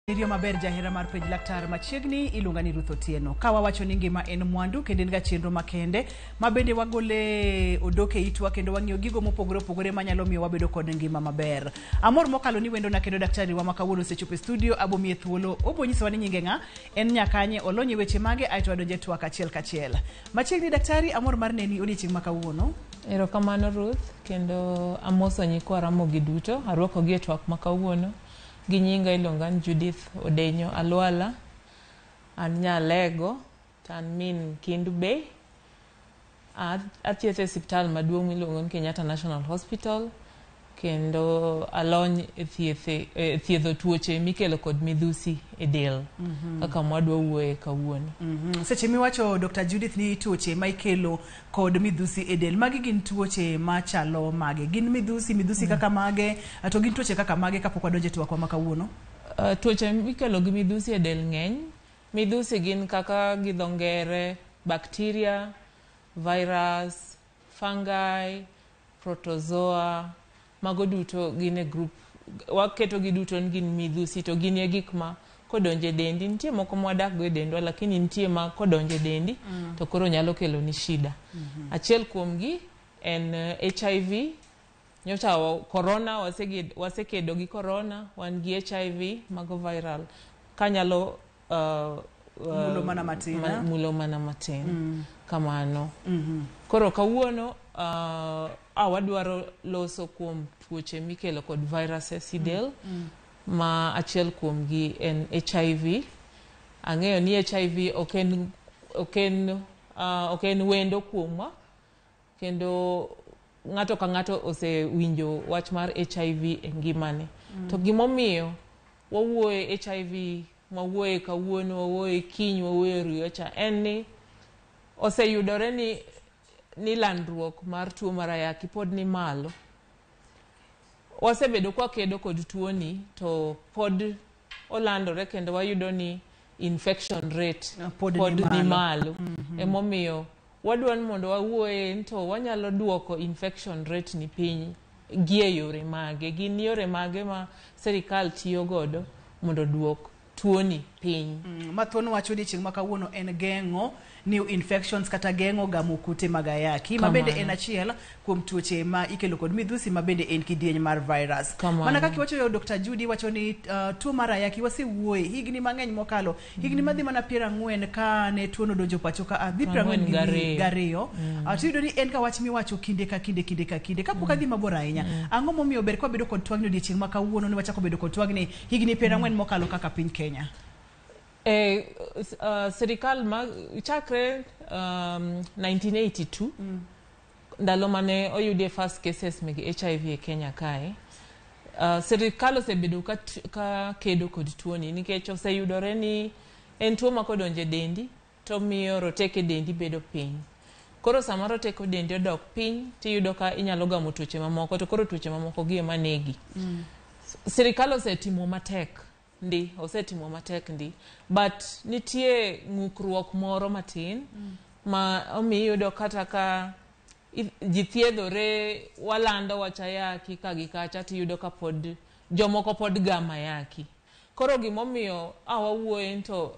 Iriyo maber jahera mar penj laktar machiegni iluonga ni Ruth Otieno. Ka wawacho ni ngima en mwandu kendo en ga chenro makende ma bende wagole odok e itwa kendo wang'iyo gigo mopogore opogore manyalo miyo wabedo kod ngima maber. Amor mokalo ni wendona kendo daktari wa ma kawuono osechopo e studio abo miye thuolo obo nyisowa ni nyinge ng'a, en nyakanye, olony e weche mage aeto wadonje twak achiel kachiel. Machiegni daktari amor mar neni odiochieng' ma kawuono. Erokamano Ruth, kendo amoso nyikwa Ramogi duto, arwakogi e twak ma kawuono. Gi nyinga iluonga ni Judith Odenyo Alwala, an nya Alego to an min Kindu Bay. Athietho e siptal maduong' miluongo ni Kenyatta National Hospital kendo alony e thieth e thiedho tuoche mikelo kod midhusi e del kaka mwadwa wuoye kawuono. Seche miwacho Dr. Judith ni tuoche ma ikelo kod midhusi e del, magi gin tuoche machalo mage? Gin midhusi, midhusi kaka mage, to gin tuoche kaka mage kapok wadonjo e twakwa ma kawuono? Tuoche mikelo gi midhusi e del ng'eny. Midhusi gin kaka gi dho ngere bacteria, virus, fungi, protozoa, mago duto gin e group, waketo gi duto ni gin midhusi to gin e gik ma kodonjo e dendi, nitie moko ma wadak go e dendwa lakini nitie ma kodonjo e dendi to koro nyalo kelo ni shida. Achiel kuom gi en HIV, nyocha corona, wasekedo gi corona, wan gi HIV, mago viral. Kanyalo mulo mana matin. Mulo mana matin. Kamano. Koro kawuono wadwaro loso kuom tuoche mikelo kod viruses e del, ma achiel kuom gi en HIV. Ang'eyo ni HIV ok en wendo kuomwa, kendo ng'ato ka ng'ato osewinjo wach mar HIV e ngimane. To gimomiyo wawuoye HIV, wawuoye kawuono, wawuoye kiny, wawuoye riyocha, en ni oseyudore ni landruok mar tuo mar ayaki pod ni malo. Wasebedo kwakedo kod tuoni to pod olandore kendo wayudo ni infection rate pod pod ni ni malo. malo. Emomiyo wadwa ni mondo wawuoye to wanyalo duoko infection rate ni piny gi e yore mage. Gin yore mage ma sirikal tiyo godo mondo oduok tuoni piny. Ma thuon wacho odiochieng' ma kawuono en geng'o new infections kata geng'o gamo kute mag ayaki ma bende en achiel kuom tuoche ma ikelo kod midhusi ma bende en kidieny mar virus. Kamano. Mana kaka iwacho Dr. Judy wacho ni tuo mar ayaki wasewuoye higni mang'eny mokalo, higni madhi mana 40 ka ne tuo no donjo pacho ka dhi 42. To iyudo ni en ka wach miwacho kinde ka kinde, kinde ka kinde kapok adhi mabor ahinya. Ang'o momiyo ber kwa bedo kod twagni odiochieng' ma kawuono ni wachako bedo kod twagni higni 40 mokalo kaka piny Kenya? Sirikal ma chakre 1982 ndalo mane oyudie first cases meg HIV e Kenya kae, sirikal osebedo ka kedo kod tuoni nikech oseyudore ni en tuo ma kodonjo e dendi to miyo roteke dendi bedo piny. Koro sama roteke dendi odok piny tiyudo ka inyalo gamo tuoche mamoko to koro tuoche mamoko gi ema negi. Sirikal osetimo matek ndi, osetimo matek ndi, but nitie ng'ukruok moro matin ma omiyo iyudo kata ka ji thiedhore, walando wach ayaki ka gi kacha tiyudo ka pod jomoko pod gamo ayaki. Koro gimomiyo wawuoye to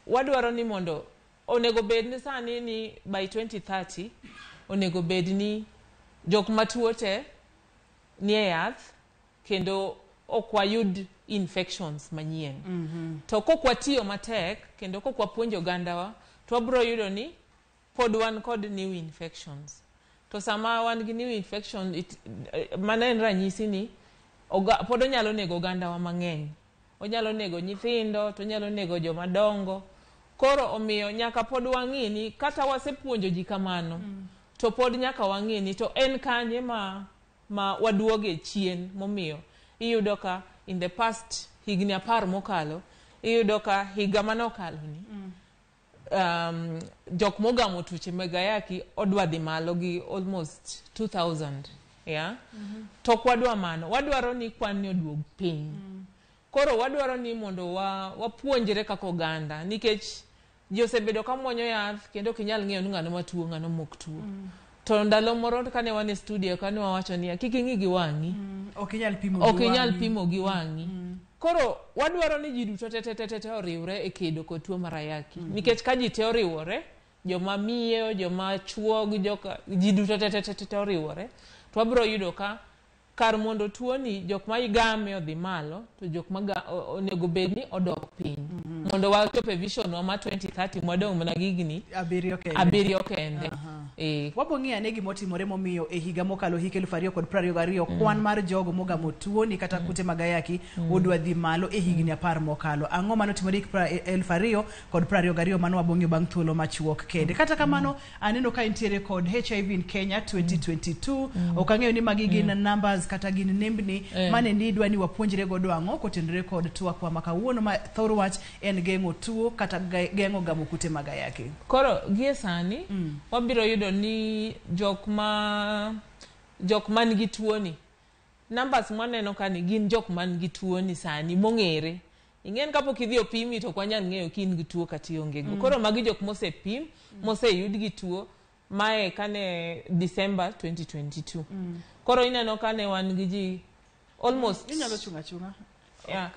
wadwaro ni mondo onego bed ni sani ni by 2030 onego bed ni jok matuo te nie yath kendo ok wayud infections manyien. To kok watiyo matek kendo kok wapuonjo ogandawa to wabro yudo ni pod wan kod new infections. To sama wan gi new infection, mano en ranyisi ni pod onyalo nego ogandawa mang'eny. Onyalo nego nyithindo, to onyalo nego joma dongo. Koro omiyo nyaka pod wang'i ni kata wasepuonjo ji kamano, to pod nyaka wang'i ni to en kanye ma waduoge chien momiyo iyudo ka in the past higni 10 mokalo, iyudo ka higa manokalo ni, jok mogamo tuoche mag ayaki odwa dhi malo gi almost 2000, yeah? To ok wadwa mano, wadwaro ni kwan ni oduog piny. Koro wadwaro ni mondo wapuonjre kaka oganda, nikech ji osebedo ka muonyo yath kendo ok inyal ng'eyo ni ng'ano matuo, ng'ano mok tuo. To ndalo moro kane wan e studio kane wawacho niya, kik ing'i gi wang'i. Ok inyal pimo gi Ok inyal wang'i. pimo gi wang'i. Koro wadwaro ni ji duto te te te te te oriwre e kedo kod tuo mar ayaki. Nikech ka ji te oriwore, joma miyo, joma chuo gi joka ji duto te te te te te oriwore, to wabiro yudo ka kar mondo tuoni jok ma igame odhi malo to jok ma onego bed ni odok piny. Mondo wachop e vision wa ma 2030 mwadong' mana gi higni 7 kende. 7 kende. Wabo ng'iyo ane gimotimore momiyo e higa mokalo hik 2022 kwan mar jogo mogamo tuoni kata kute mag ayaki odwa dhi malo e higni 10 mokalo. Ang'o manotimore hik 2022 mano wabo ng'iyo bang' thuolo machuok kende. Kata kamano aneno ka intiere kod HIV in Kenya 2022. Ok ang'eyo ni magi gin numbers kata gin nembni mane ni idwa ni wapuonjre godo ang'o kotenore kod twakwa ma kawuono ma thor wach en geng'o tuo kata geng'o gamo kute mag ayaki. Koro gie sani wabiro yudo ni jok man gi tuoni, numbers mwaneno ka ni gin jok man gi tuoni sani mong'ere. Ing'en kapok idhi opimi to ok wanyal ng'eyo ki in gi tuo kata ionge go. Koro magi jok mosepim, moseyud gi tuo, mae kane December 2022. Koro ineno kane wan gi ji almost Inyalo chung' achung'a. Yeah.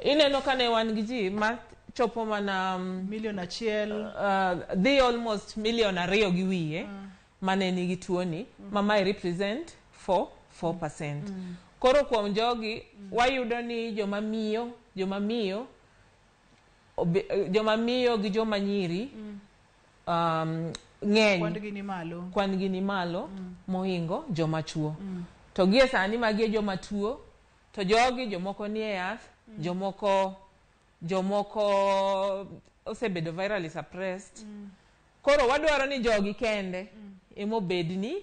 Ineno kane wan gi ji ma chopo mana 1 million. Dhi almost 2.2 million mane nigi tuoni, ma mae represent 4%. Koro kuom jogi wayudo ni joma miyo gi joma nyiri ng'eny, kwan gi ni malo mohingo joma chuo. To gie sani magi e joma tuo, to jogi jomoko nie yath, jomoko osebedo virally suppressed. Koro wadwaro ni jogi kende emobed ni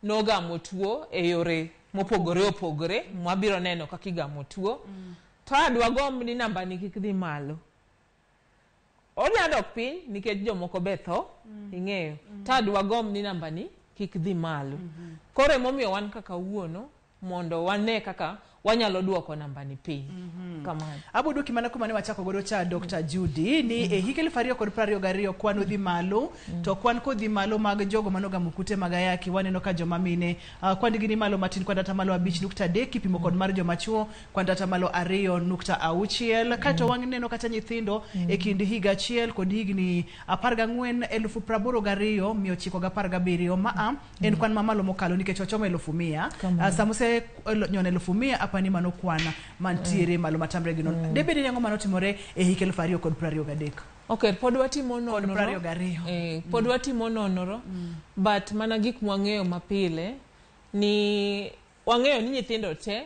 nogamo tuo e yore mopogore opogore, mwabiro neno kaka igamo tuo. To adwa gomb ni namba ni kik dhi malo. Onya dok piny nikech jomoko be tho, ing'eyo. To adwa gomb ni namba ni kik dhi malo. Koro emomiyo wan kaka wuono mondo wane kaka wanyalo duoko namba ni piny. Kamano. Abo duoki mana kuma ne wachako godo cha Dr. Judy ni e hik 2022 kwan odhi malo, to kwan kodhi malo mag jogo manogamo kute mag ayaki waneno ka joma mine kwan gi ni malo matin kwan 5.3 kipimo kod mar joma chuo kwan 2.6. Kaeto waneno kata nyithindo e kind higa 1 kod higni 14 82,917 ma en kwan mamalo mokalo nikech wachomo 100,000. Samuse nyono 100,000 apani mano kwan mantiere malo matamre gi nono. Debed ni ang'o manotimore e hik 2023? Okay, pod watimo nonro. 22. Pod watimo nonro, but mana gik mwang'eyo mapile ni wang'eyo ni nyithindo te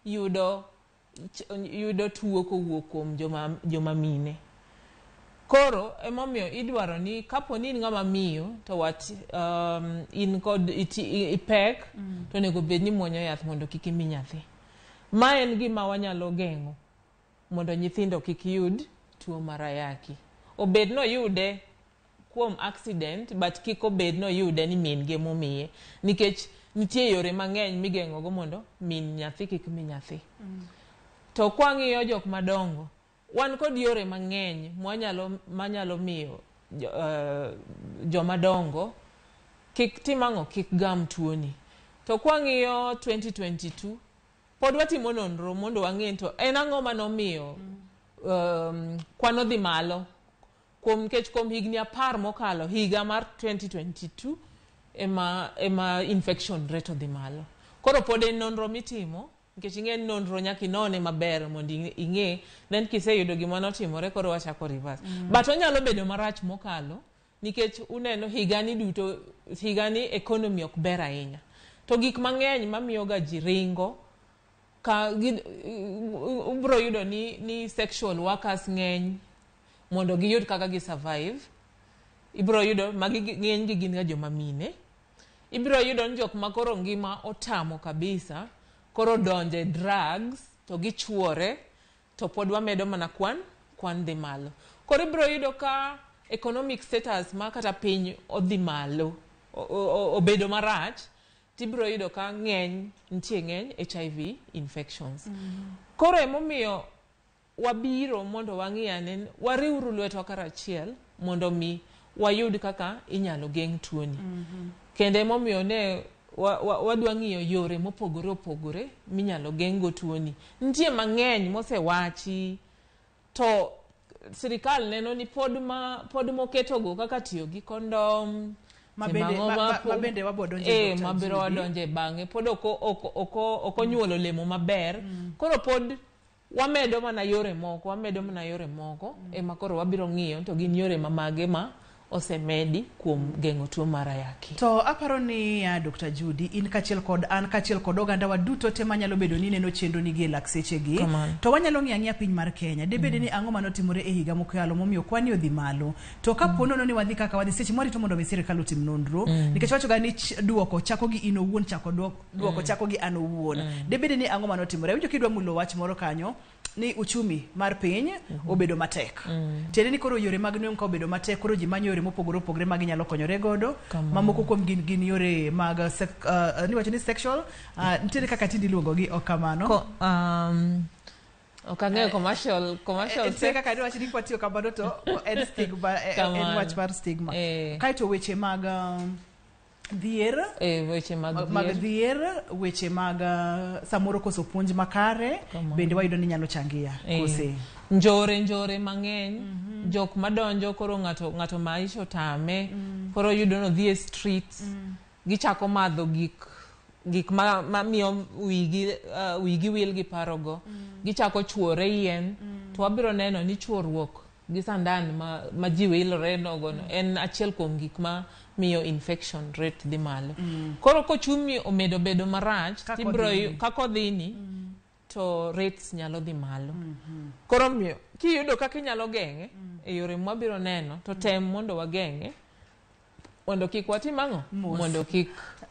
yudo tuo kowuok kuom joma mine. Koro emomiyo idwaro ni kapo ni in ng'ama miyo to wat in kod ipek to onego bed ni muonyo yath mondo kik imi nyathi. Ma en gima wanyalo geng'o mondo nyithindo kik yud tuo mar ayaki. Obed noyude kuom accident, but kik obed noyude ni min gi emomiye, nikech nitie yore mang'eny migeng'o go mondo min nyathi kik mi nyathi. To kwang'iyo jok madongo, wan kod yore mang'eny manyalo miyo joma dongo kik tim ang'o, kik gam tuoni. To kwang'iyo 2022 pod watimo nonro mondo wang'e to en ang'o manomiyo kwan odhi malo kuom nikech kuom higni 10 mokalo, higa mar 2022 ema infection rate odhi malo. Koro pod en nonro mitimo nikech ing'e ni nonro nyaka inone maber mondo ing'e, then kiseyudo gima notimore koro wachako reverse. But onyalo bedo marach mokalo nikech uneno higani duto, higani economy ok ber ahinya. To gik mang'eny mamiyo ga ji ringo ka ubro yudo ni sexual workers ng'eny mondo giyud kaka gi survive. Ibro yudo magi ng'eny gi gin ga joma mine. Ibro yudo ni jok ma koro ngima otamo kabisa koro donje drugs to gichuore to pod wamedo mana kwan dhi malo. Koro ibro yudo ka economic status ma kata piny odhi malo, obedo marach, tibro yudo ka ng'eny, nitie ng'eny HIV infections. Koro emomiyo wabiro mondo wang'i ane, wariwru lwetwa karachiel mondo mi wayud kaka inyalo geng' tuoni. Kendo emomiyo ne Wadwa ng'iyo yore mopogore opogore minyalo geng'go tuoni. Nitie mang'eny mosewachi to sirikal neno ni pod ma pod moketogo kaka tiyo gi kondom Ma bende- timo ang'o ma bende wabo donje, Dr. mabiro Judy. wadonje bang'e pod ok onyuolo olemo maber. Koro pod wamedo mana yore moko, wamedo mana yore moko ema koro wabiro ng'iyo to gin yore mamage ma osemedi kuom geng'o tuo mar ayaki. To aparo ni ya Dr. Judy, in kaachiel kod an kaachiel kod oganda wa duto te manyalo bedo ni neno chenro ni gi e lak sechegi, Kamano. to wanyalo ng'iyo ang'iya piny mar Kenya. Debed ni ang'o manotimore e higa mokalo momiyo kwani odhi malo. To kapo nono ni wadhi kaka wadhi seche mwarito mondo mi sirikal otim nonro, nikech wacho ga ni duoko chako gi in owuon, chako duoko chako gi an owuon. Debed ni ang'o manotimore. Awinjo kidwa mulo wach moro kanyo ni uchumi mar piny obedo matek. Tiende ni koro yore mag nweng'o ka obedo matek, koro ji manyo yore mopogore opogore ma ginyalo konyore godo. Kamano. Mamoko kuom gin yore mag niwacho ni sexual, nitiere kaka tinde iluongo gi, ok kamano. Ok ang'eyo commercial Nitie sex. kaka niwacho ni kwatiyo kamano to en stigma, en Kamano. wach mar stigma. Kaeto weche mag dhier, Weche mag mag dhier. dhier, weche mag samoro koso puonj makare, Kamano. bende wayudo ni nyalo changia kose. Njore mang'eny, jok madonjo koro ng'ato maisha otame, koro yudo no dhi e streets, gichako madho gik ma miyo wigi wil gi parogo. Gichako chuore yien, to wabiro neno ni chuoruok gi sandan ma ji wilore nogo no en achiel kuom gik ma miyo infection rate dhi malo. Koro kochumi omedo bedo marach, Kaka tibiro odhini. kaka odhini, to rates nyalo dhi malo. Koro miyo kiyudo kaka inyalo geng'e e yore mwabiro neno, to tem mondo wageng'e mondo kik watim ang'o? Mos. Mondo kik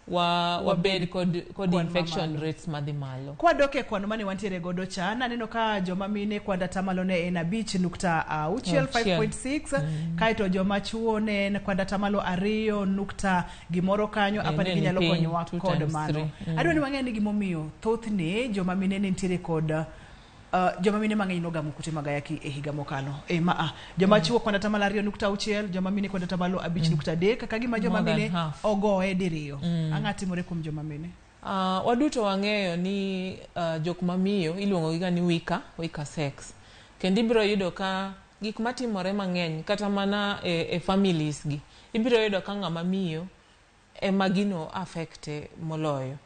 wabed kod Kwan infection mamalo. rates madhi malo. Kwadok e kwano mane wantiere godo cha, naneno ka joma mine kwand atamalo ne en 5.6, 5.6, kaeto joma chuo ne en kwand atamalo 2 nukta gimoro kanyo, apani Ne ni ginyalo piny, konyowa two kod times mano. three. Adwa ni wang'e ni gimomiyo thothne joma mine ne nitiere kod joma mine mang'eny nogamo kute mag ayaki e higa mokalo. Ma joma chuo kwand atamalo 2.6, joma mine kwand atamalo 5.3, kaka gima joma More than mine half. ogoye diriyo. Ang'o timore kuom joma mine? Waduto wang'eyo ni jok mamiyo iluongo gi ga ni weaker sex. Kendo ibiro yudo ka gik matimore mang'eny kata mana e families gi. Ibiro yudo ka ng'ama miyo ema gino affecte moloyo.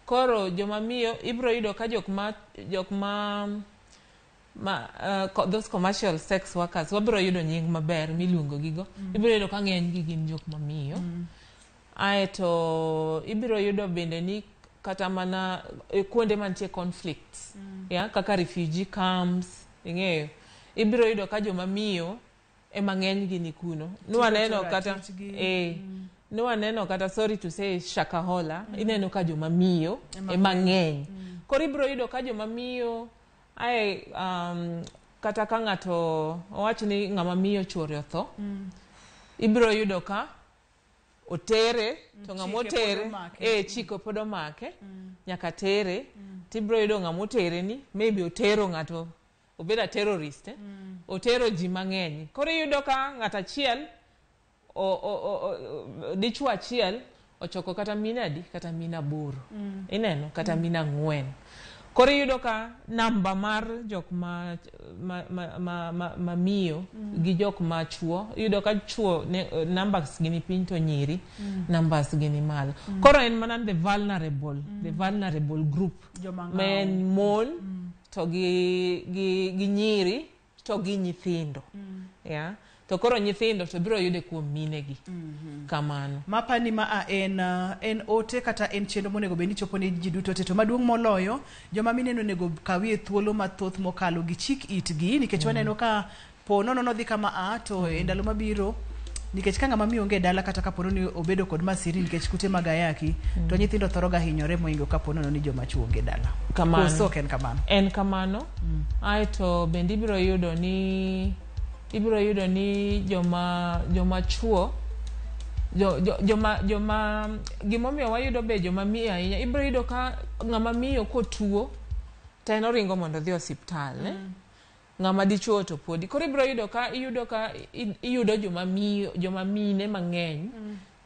Koro joma miyo ibiro yudo ka jok ma, jok ma, ma those commercial sex workers wabiro yudo nying maber miluongo gigo. Ibiro yudo ka ng'eny gi gin jok mamiyo. Aeto ibiro yudo bende ni kata mana kuonde mantie conflicts, ya, kaka refugee camps, ing'eyo. Ibiro yudo ka joma miyo ema ng'eny gi ni kuno. Nwaneno Tiro kata, ratichgi. nwaneno kata, sorry to say, Shakahola, ineno ka joma miyo Ema ema ng'eny. Koro ibiro yudo ka joma miyo ae, kata ka ng'ato owach ni ng'ama miyo chuore otho, ibiro yudo ka otere, to ng'ama Chike pod otere, omake. Chike pod omake, nyaka tere, tibiro yudo ng'ama otere ni, maybe otero ng'ato, obedo a terrorist, Otero ji mang'eny. Koro iyudo ka ng'ato achiel, dichuo achiel, ochoko kata mine adi, kata mine 8. Ineno, kata mine 4. Koro iyudo ka namba mar jok ma miyo gi jok ma chuo, iyudo ka chuo ne, numbers gi ni piny to nyiri numbers gi ni malo. Koro en mana the vulnerable group. Joma Ma en ng'aw. mon to gi nyiri to gi nyithindo. Yeah. To koro nyithindo to biro yude kuom minegi. Kamano. Mapani ma a en ote kata en chenro monego bed ni chopo ne ji duto te, to maduong' moloyo joma mine onego kawie thuolo mathoth mokalo gi chik itgi, nikech waneno ka po nono nodhi kama a to e ndalo mabiro, nikech ka ng'ama miyo onge e dala kata kapo ni obedo kod masiri nikech kute mag ayaki, to nyithindo thoro ga hinyore mohingo kapo nono ni joma chuo onge e dala. Kamano. Koso ok en kamano? En kamano. Aeto bende ibiro yudo ni joma chuo, jo, jo, joma, joma, gimomiyo wayudo be joma miyo ahinya, ibiro yudo ka ng'ama miyo kotuo to en oringo mondo odhi osiptal, eh? Ng'ama dichuo to podi. Koro ibiro yudo ka, iyudo ka, iyudo joma miyo, joma mine mang'eny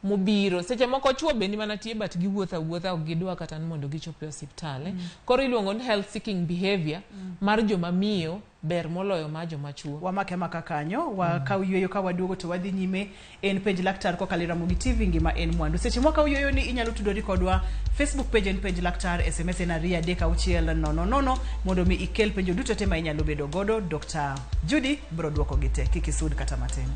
mobiro. Seche moko chuo be ni mana tie but giwuotho awuotha, ok gidwa kata ni mondo gichop e osiptal. Koro iluongo ni health seeking behavior mar joma miyo ber moloyo mar joma chuo. Wamake maka kanyo, wakaw yueyo, ka waduogo to wadhi nyime. En Penj Laktar kokalo e Ramogi TV, ngima en mwandu. Seche mwakaw yueyo ni inyalo tudori kodwa, Facebook page en Penj Laktar, SMS en 23600 mondo mi ikel penjo duto te ma inyalo bedo godo. Dr. Judy biro duoko gi te, kik isud kata matin.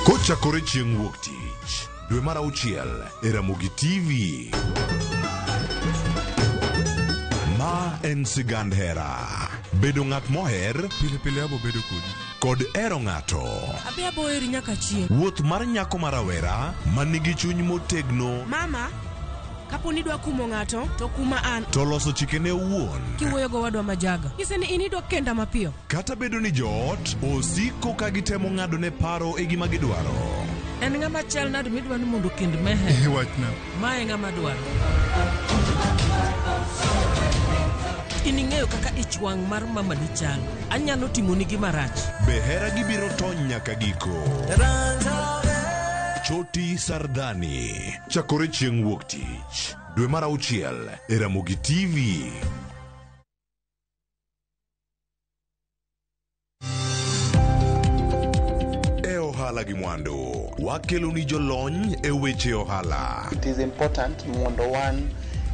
Kochakore chieng' wuok tich dwe mar auchiel e Ramogi TV. Ma en sigand hera. Bedo ng'at moher Pile pile abo bedo kodi. Kod hero ng'ato. Abi abo heri nyaka chieng'. Wuoth mar nyako ma rawera ma nigi chuny motegno. Mama, kapo ni idwa kumo ng'ato, to kuma an. To loso chikene owuon. Kiwuoyo gowadwa majaga. Nyise ni in idwa kenda mapiyo. Kata bedo ni joot osiko ka gitemo ng'ado ne paro e gima gidwaro. En ng'ama chal nade midwa ni mondo okend Meher? Wachna. Ma e ng'ama dwaro. In ing'eyo kaka ich wang' mar mamani chal. Anyalo timoni gima rach. Be hera gibiro tony nyaka giko? Choti Sardani. Chakore chieng' wuok tich dwe mar auchiel e Ramogi TV. E ohala gi mwandu, wakelo ni jolony e weche ohala. It is important mondo wan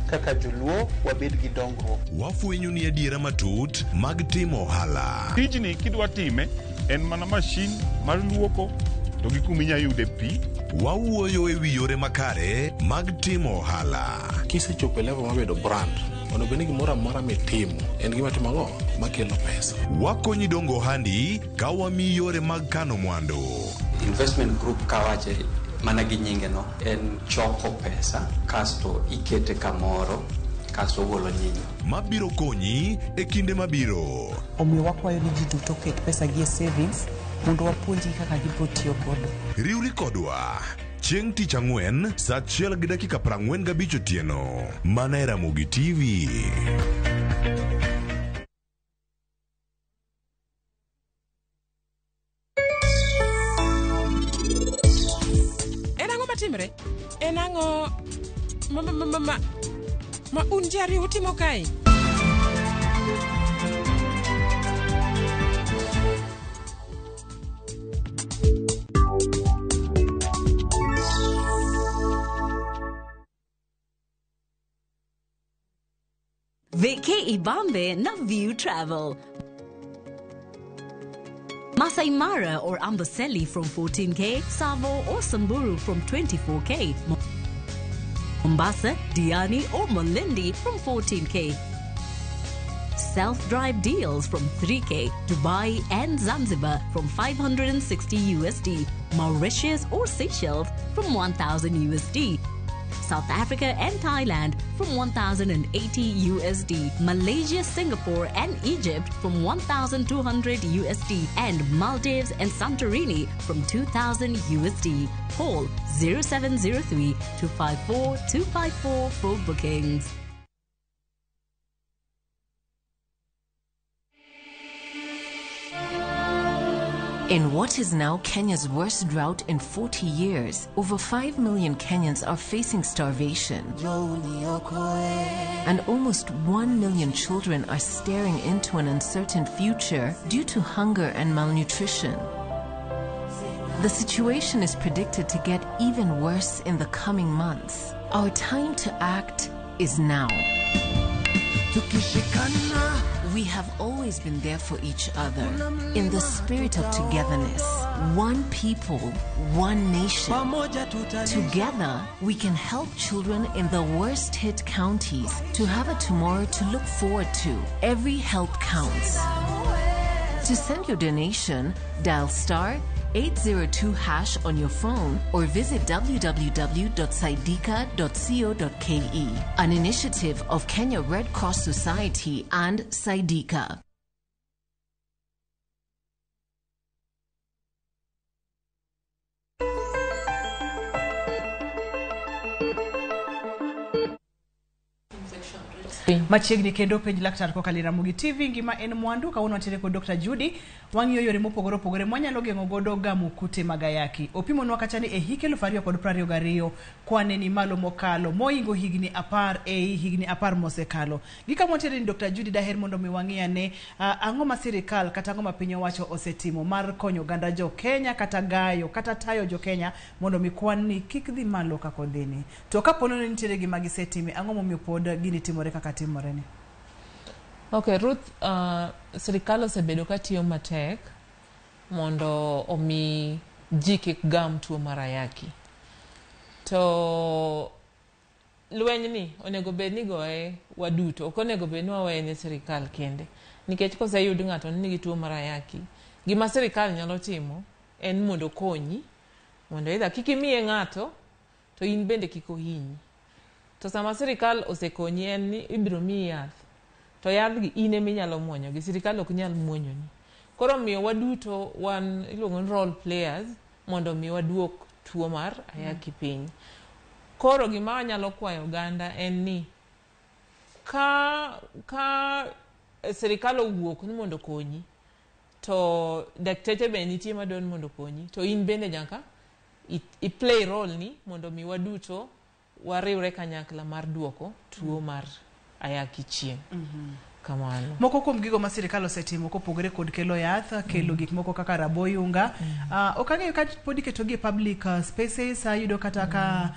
kaka joluo wabed gi dongruok. Wafwenyo ni adiera matut mag timo ohala. Tijni kidwa time en mana mashin mar luoko to gi kuma inya yude pi. Wawuoyo e wi yore makare mag timo ohala. Kisechopo e level mar bedo brand, onego bed ni gimoro amora mitimo en gima timo ang'o makelo pesa. Wakonyi dongo ohandi ka wamiyi yore mag kano mwandu. Investment group kawache mana gi nyinge no en choko pesa kasto ikete kamoro kasto ogolo nyinyo. Mabiro konyi e kinde mabiro. Omiyo wakwayo ni ji duto oket pesa gi e savings mondo wapuonjgi kaka gibiro tiyo godo. Riwri kodwa chieng' tich ang'wen saa 1:45 otieno mana e Ramogi TV. En ang'o matimre? En ang'o ma ma ma ma ma, ma un ji ariyo utimo kae? Vacay Ibambe na View Travel. Masai Mara or Amboseli from 14K, Savo or Samburu from 24K, Mombasa, Diani or Malindi from 14K. Self-drive deals from 3K, Dubai and Zanzibar from 560 USD, Mauritius or Seychelles from 1000 USD. South Africa and Thailand from 1080 USD, Malaysia, Singapore and Egypt from 1200 USD, and Maldives and Santorini from 2000 USD. Call 0703 254 254 for bookings. In what is now Kenya's worst drought in 40 years, over 5 million Kenyans are facing starvation. And almost 1 million children are staring into an uncertain future due to hunger and malnutrition. The situation is predicted to get even worse in the coming months. Our time to act is now. We have always been there for each other in the spirit of togetherness. One people, one nation. Together, we can help children in the worst hit counties to have a tomorrow to look forward to. Every help counts. To send your donation, dial star 802 hash on your phone or visit www.saidika.co.ke. An initiative of Kenya Red Cross Society and Saidika. Piny. Machiegni kendo penj laktar kokalo e Ramogi TV ngima en mwandu. Kawuono wantiere kod Dr. Judy, wang'iyo yore mopogore opogore mwanyalo geng'o godo gamo kute mag ayaki. Opimonwa kacha ni e hik 2022 kwane ni malo mokalo moingo higni 10 ei higni 10 mosekalo. Gi kama wantiere ni Dr. Judy daher mondo mi wang'i ane ang'o ma sirikal kata ang'o ma piny owacho osetimo mar konyo oganda jo Kenya kata gayo kata tayo jo Kenya mondo mi kwan ni kik dhi malo kaka odhini. To kapo ni nitiere gima gisetime, ang'o momiyo pod gini timore kaka timore ni? Ok, Ruth, sirikal osebedo ka tiyo matek mondo omi ji kik gam tuo mar ayaki. To lweny ni onego bed ni goye waduto, ok onego bed ni waweye ne sirikal kende. Nikech koseyud ng'ato ni nigi tuo mar ayaki, gima sirikal nyalo timo en mondo okonyi, mondo either kik imiye ng'ato, to in bende kik ohinyi. To sama sirikal osekonyi en ni ibiro miyi yath. To yadhgi in ema inyalo muonyogi, sirikal ok nyal muonyoni. Koro omiyo waduto wan iluongo ni role players mondo mi waduok tuo mar ayaki piny. Koro gima anyalo kwayo oganda en ni ka sirikal owuok ni mondo okonyi, to dakteche be nitie madwaro ni mondo okonyi, to in bende nyaka i play role ni mondo mi waduto wariwre kanyakla mar duoko tuo mar ayaki chien. Kamano. Moko kuom gigo ma sirikal osetimo kopogore kod kelo yath, kelo gik moko kaka raboyunga. Ok ang'eyo ka pod iketogi e public spaces, ayudo kata ka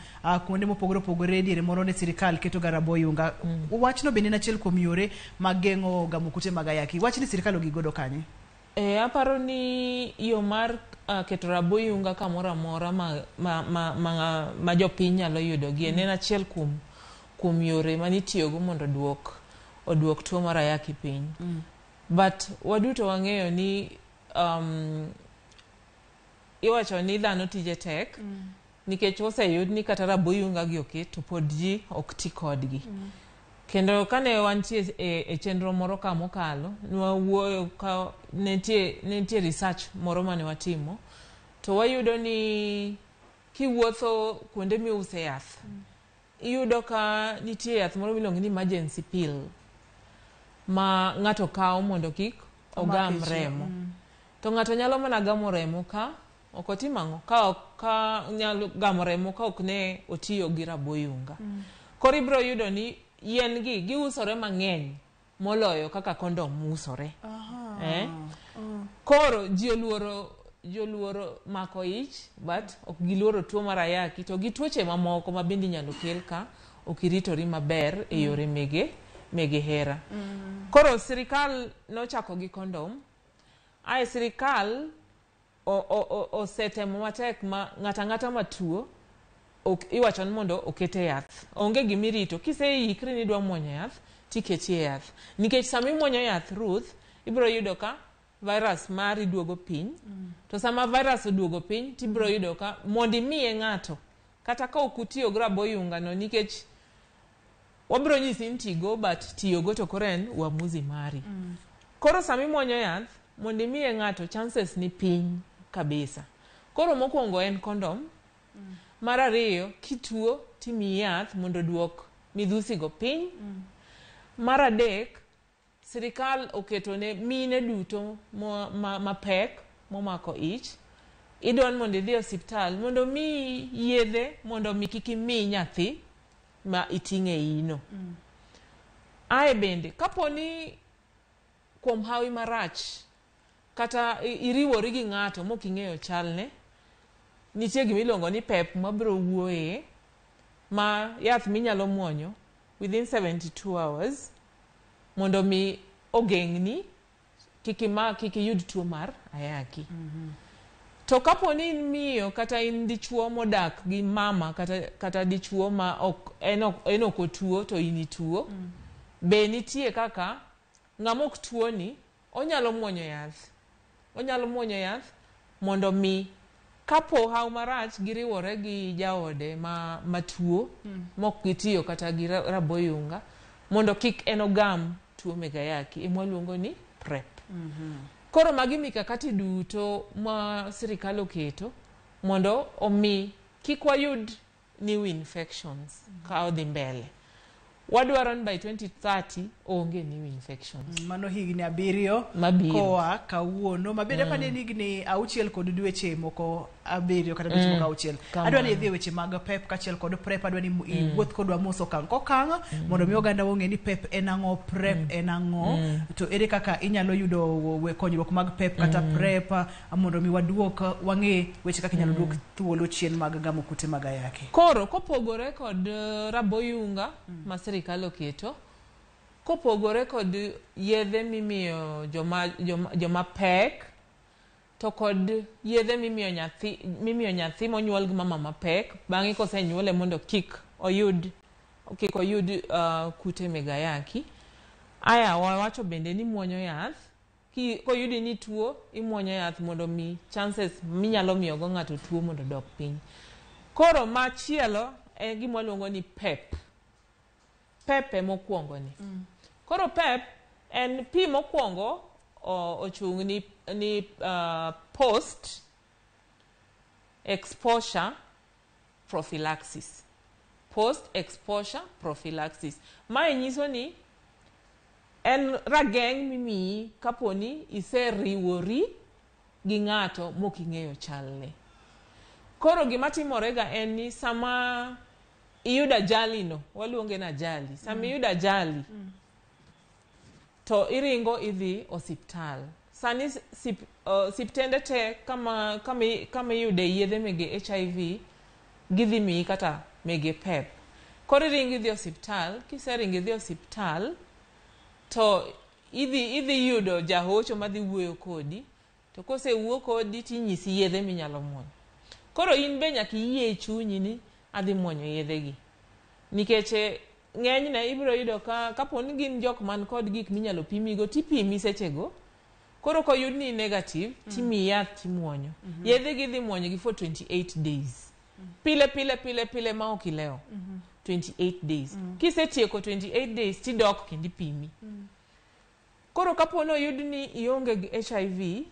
kuonde mopogore opogore diere moro ne sirikal keto ga raboyunga. Wachno bende en achiel kuom yore mag geng'o gamo kute mag ayaki. Wach ni sirikal ogigodo kanye? Aparo ni yo mar keto raboyunga kamoro amora ma jopiny nyalo yudogi en achiel kuom yore manitiyogo mondo oduok tuo mar ayaki piny. But waduto wang'eyo ni iwacho ni dhano tije tek, nikech oseyud ni kata raboyunga gi oket to pod ji ok ti kodgi. Kendo kane wantie e chenro moro ka mokalo, nwawuoyo ka nitie research moro mane watimo, to wayudo ni kiwuotho kuonde miuse yath, iyudo ka nitie yath moro miluongo ni emergency pill ma ng'ato kawo mondo kik ogam remo. To ng'ato nyalo mana gamo remo ka ok otimo ang'o? Ka nyalo gamo remo ka ok ne otiyo gi raboyunga. Koro ibiro yudo ni yien gi giusore mang'eny moloyo kaka kondom usore. Koro ji oluoro mako ich, but ok giluoro tuo mar ayaki to gi tuoche mamoko ma bende inyalo kel ka ok iritori maber e yore mege hera. Koro sirikal nochako gi kondom. Ae sirikal osetemo matek ma ng'ato ang'ata matuo iwacho ni mondo okete yath. Onge gimirito. Kiseikri ni idwa muonyo yath, tiketi e yath. Nikech sama imuonyo yath, Ruth, ibiro yudo ka virus mari duogo piny. To sama virus oduogo piny, tibiro yudo ka mondo imiye ng'ato, kata ka ok utiyo gi raboyunga no, nikech wabiro nyisi ni tigo, but tiyogo to koro en uamuzi mari. Koro sama imuonyo yath, mondo imiye ng'ato, chances ni piny kabisa. Koro mokwongo en kondom. Mar ariyo, kituo timiyi yath mondo oduok midhusi go piny. Mar adek, sirikal oketo ne mine duto mapek momako ich, idwa ni mondo idhi e osiptal mondo omiyi yedhe mondo mi kik imi nyathi ma iting'o e iyi no. Ae bende, kapo ni kuom hawi marach kata iriwori gi ng'ato mok ing'eyo chalne, nitie gima iluongo ni PEP mabiro wuoye, ma yath minyalo muonyo within 72 hours mondo mi ogeng'ni kik iyud tuo mar ayaki. To kapo ni in miyo kata in dichuo modak gi mama kata dichuo ma ok en ok otuo to in ituo, be nitie kaka ng'ama ok tuo ni onyalo muonyo yath. Onyalo muonyo yath mondo mi kapo haw marach giriwore gi jaode matuo mok gitiyo kata gi raboyunga mondo kik en ogam tuo meg ayaki, ema waluongo ni PrEP. Koro magi mikakati duto ma sirikal oketo mondo omi kik wayud new infections ka odhi mbele. Wadwaro ni by 2030 onge new infections. Mano higni 7 mabiro koa kawuono mabende mm. Pani higni 6 kod dweche moko 7 kata dweche moko 6. Adwa ni idhi e weche mag PEP kaachiel kod PrEP, adwa ni iwuoth kodwa mos okang' kokang' mondo mi oganda ong'e ni PEP en ang'o, PrEP en ang'o, to ere kaka inyalo yudo konyruok mag PEP kata PrEP mondo mi waduok wang'e weche kaka inyalo duok thuolo chien mag gamo kute mag ayaki. Koro kopogore kod raboyunga ma sirikal oketo, kopogore kod yedhe mimiyo joma pek, to kod yedhe mimiyo nyathi monyuol gi mama mapek bang'e kosenyuole mondo kik oyud kute meg ayaki. Aya wawacho bende ni muonyo yath, koyudi ni tuo imuonyo yath mondo mi chances minyalo miyo go ng'ato tuo mondo odok piny. Koro machielo en gima waluongo ni PEP. PEP emokwongo ni. Koro PEP en P mokwongo ochung' ni post exposure prophylaxis. Post exposure prophylaxis. Mae nyiso ni en rageng' mimiyi kaponi iseriwori gi ng'ato moking'eyo chalne. Koro gima timorega en ni sama iyudo ajali no, waluonge ni ajali. Sama iyudo ajali, to iringo idhi osiptal. Sani siptende te kama iyude yedhe mege HIV, gidhi miyi kata mege PEP. Koro iringo idhi osiptal, kiseringo idhi osiptal, to idhi yudo jahocho madhi wuoyo kodi, to kosewuo kodi tinyisi yedhe minyalo muonyo. Koro in be nyaka iyie e chunyi ni adhi muonyo yedhegi. Nikech ng'enyne ibiro yudo kapo ni gin jok man kod gik minyalo pimigo, tipimi sechego. Koro koyud ni negative, timiyi yath timuonyo. Yedhegi idhi muonyogi for 28 days. Pile pile pile pile ma ok ilewo. 28 days. Kisetieko 28 days tidok kendo ipimi. Koro kapo ni oyud ni ionge gi HIV,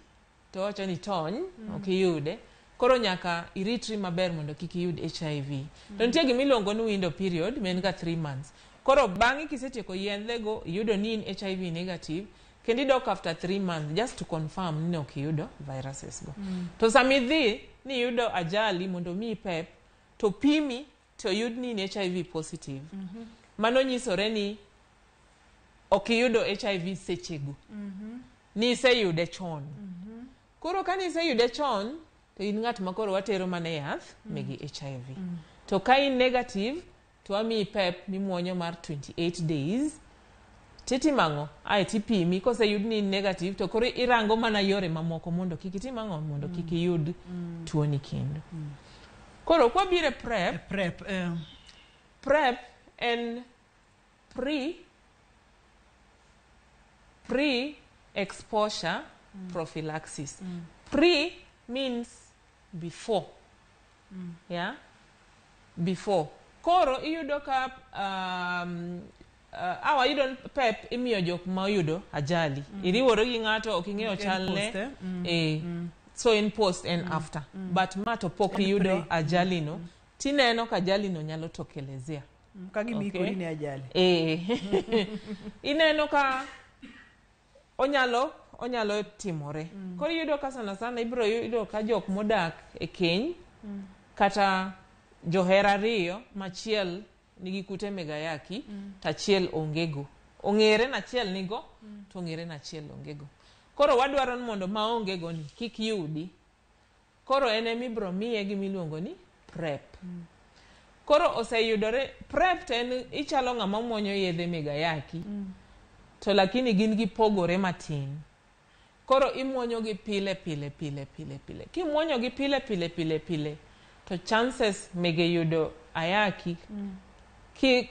to wacho ni tony, ok iyude. Koro nyaka iritri maber mondo kik iyud HIV. To nitie gima iluongo ni window period, ma en ga 3 months. Koro bang'e kisetieko yedhego, iyudo ni in HIV negative, kendo idok after 3 months just to confirm ni ok iyudo viruses go. To sama idhi ni iyudo ajali mondo miyi PEP, to pimi to oyud ni in HIV positive. Mano nyisore ni ok iyudo HIV sechego. Ni iseyude chon. Koro ka niseyude chon, to in ng'at ma koro watero mana yath megi HIV. To ka in negative, to wamiyi PEP mimuonyo mar 28 days. Titimo ang'o? Ae tipimi, koseyud ni in negative, to koro irango mana yore mamoko mondo kik itim ang'o? Mondo kik iyud tuoni kendo. Koro kwabiro e PrEP, PrEP en pre exposure prophylaxis. Pre means before. Yeah? Before. Koro iyudo ka awa yudo PEP imiyo jok ma oyudo ajali. Iriwore gi ng'ato ok ing'eyo chalne. So in post and after. But ma to pok iyudo ajali no. Tineno ka ajali no nyalo tokelezea. Ka gima ikori ne ajali. Ineno ka onyalo timore. Koro iyudo ka sana sana ibiro yudo ka jok modak e keny kata johera ariyo machiel nigi kute meg ayaki to achiel ongego. Ong'ere ni achiel nigo to ong'ere ni achiel ongego. Koro wadwaro ni mondo maonge go ni kik yudi. Koro en ema ibiro miye gima iluongo ni PrEP. Koro oseyudore PrEP to en ichalo ng'ama muonyo yedhe meg ayaki to lakini gin gipogore matin. Koro imuonyo gi pile pile pile pile pile. Kimuonyo gi pile pile pile pile to chances mege yudo ayaki